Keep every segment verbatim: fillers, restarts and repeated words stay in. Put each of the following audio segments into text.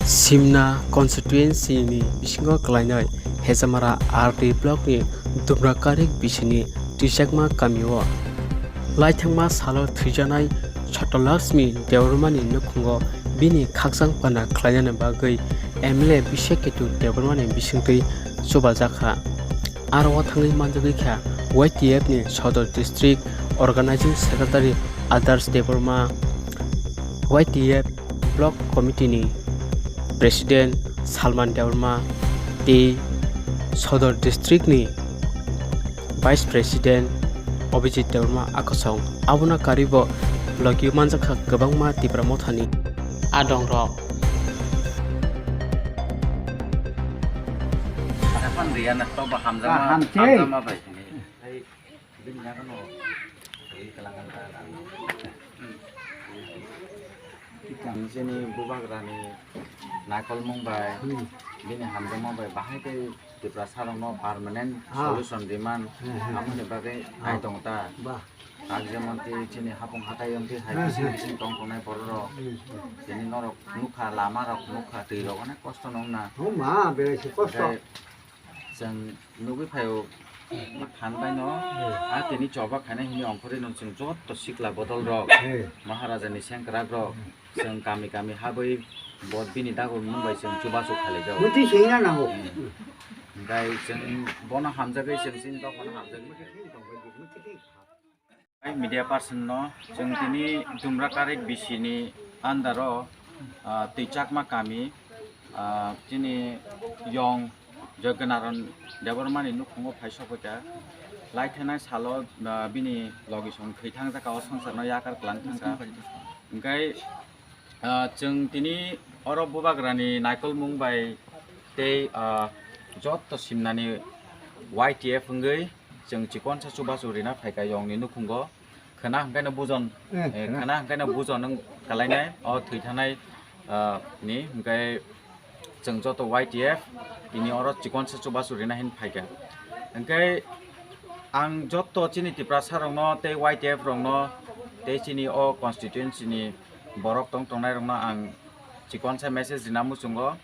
Simna constituency ni bisingo kwlainai Hejamara R D block ni Dumrakarik bisini Twichakma kamio laithangma salo thwijanai Chotto Lakshmi Debbarma ni nukhungo bini khakchang pana khlainani bagwi M L A Bisek Ketu Debbarma ni bisingtwi chubajakha. Aro o thangwi manjagwi kha Y T F ni Sodor District Organizing Secretary Adarsh Debbarma, Y T F Block Committee ni President Salman Debbarma tei Sodor District ni Vice President Abhijit Debbarma a kosong. Abono karwi bo logio manjakha kwbangma Tipra Mothani adongrok. Sapan riya na to ba hamjama, hamjama bai. Bini yago no, ri kalangan ta. Nini bubagrani naikolmung bai, bini hamjakma bai bahai khe Tiprasa rokno permanent solution riman, amoni bagwi nai tongo ta. Ba. Ak jemon tei chini hapung hatai wng tei hai bising bising tong tongnai borok rok. Tini norok nukha, lama rok nukha, twi rok onek kosto no wngna. Huma, belai se kosto. Chwng nugwi phaio, phan baino, a tini choba khaina hini ongkhorwi no chwng joto sikla bodol rok, Maharaja ni sengkrak rok, chwng kami kami habwi bo bini dagor mung bai chwng chubachu khalaijao. Muti singna nango. Hwnkhe chwng bono hamjagwi chwng chini dophano hamjagwi. Media person no chwng tini Dumrakarik bisini under o, ah, Twichakma kami, ah, chini yong Jaganaran Debbarma ni nukhungo phai sokphaikha. Laithanai salo, ah, bini logisong thwi thangjakha, o swngcharno yakar kwlang thangkha. Hwnkhe Ah, chwng tini oro bubagrani naikolmung bai tei, ah, joto simnani Y T F wngwi chwng chikonsa chubachu rina phaikha yongni nukhungo. Khwna hwnkhe no bujon, eh, khwna hwnkhe no bujon wng kalainai o thwi thanai, ah, ni hwnkhe chwng joto Y T F tini oro chikonsa chubachu rina hin phaikha. Hwnkhe ang joto chini Tiprasa rokno tei Y T F rokno tei chini o constituency ni borok tong tongnai rokno ang chikonsa message rina muchungo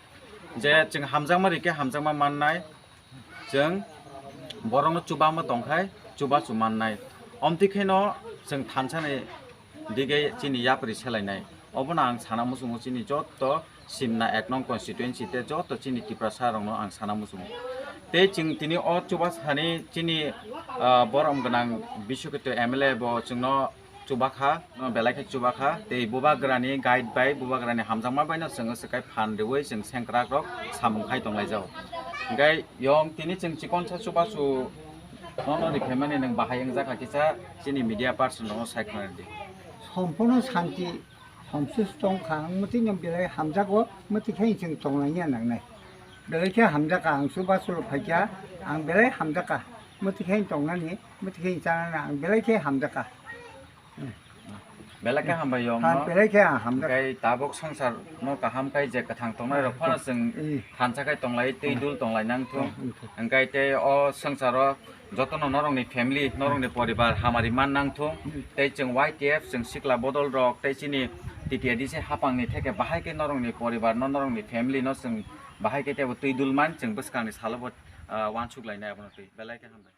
je chwng hamjakma rikhe hamjakma mannai, chwng borokno chubama tongkhai chubachu mannai. Omtwi kheno chwng thansani dige chini yapri selainai. Obono ang sana muchungo chini joto Simna ek nong constituency tei joto chini Tiprasa rokno ang sana muchungo. Tei chwng tini o chubasani chini, ah, borom gwnang Biswaketto M L A bo chwngno chubakha, no belai khe chubakha. Tei bubagrani guide bai, bubagrani hamjakma bai no chwng swkai phan rwui chwng sengkrak rok samung khai tonglaijao. Hwnkhe yong tini chwng chikonsa chubachu nono rikhaimani nwng bahai wngjakha kisa chini media person rokno sai khwnardi. Sompono santi Hamsus tongkha, ang mwtwi no belai hamjago, mwtwi khe chwng tonglaina nangnai. Belai khe hamjakha, ang chubachu rok phaikha, ang belai hamjakha. Mwtwi khe tongnani, mwtwi khe chanani, ang belai khe hamjakha. Belai khe hambai yong no. Belai khe ang hamjakha. Hwnkhe tabuk swngchar no kaham khai je kwthang tongnai rok phano chwng thansa khai tonglai, tei dul tonglai nang thung. Hwnkhe tei o swngcharo jotono norokni family, norokni poribar hamari man nang thung. Tei chwng Y T F, chwng sikla bodol rok, tei chini T T A D C hapangni theke bahai khe norokni poribar no, norokni family no chwng bahai khe teibo twi dul man, chwng bwskangni salo bo, ah, uansuk lainai abono twi. Belai khe hambai.